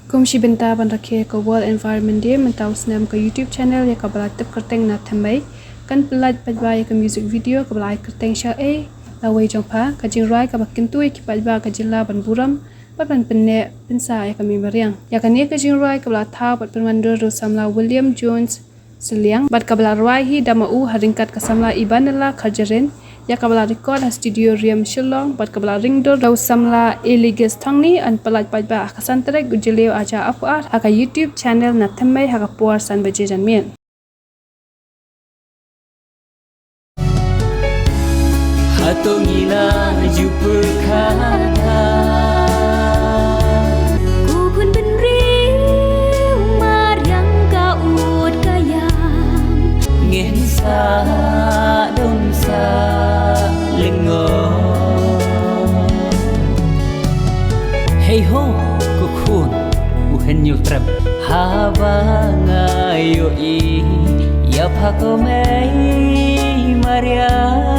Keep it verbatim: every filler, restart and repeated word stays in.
Kum shi bynta ban rakhe ka World Environment Day mynta u snem, ka YouTube channel ïa kaba la tip kyrteng Na Thymmai kan pyllait paidbah ïa ka music video kaba la ai kyrteng Sha Ei La Wei Jong Pha, ka jingrwai kaba kyntu ïa ki paidbah ka jylla ban burom bad ban pynneh pynsah ïa ka mei mariang. Ïa kane ka jingrwai kaba la thaw bad pynwandur da u samla William Jones Sylliang bad kaba la rwai hi da ma u ha ryngkat ka samla Ibanella Kharjaren, ïa kaba la record ha studio Riam Shillong bad kaba la ringdur da u samla Eligas Thongni, yn pyllait paidbah ha ka san tarik u Jylliew arhajar arphew ar ha ka YouTube channel Na Thymmai ha ka por san baje janmiet. Hato ngi la ju pyrkhat ha? Ko khun bynriew mariang ka ud ka ïam. Ngin sa dum sa lyngngoh. Hei ho, ko khun u Hynñiewtrep. Haba nga ïohi ïa pha ko mei mariang.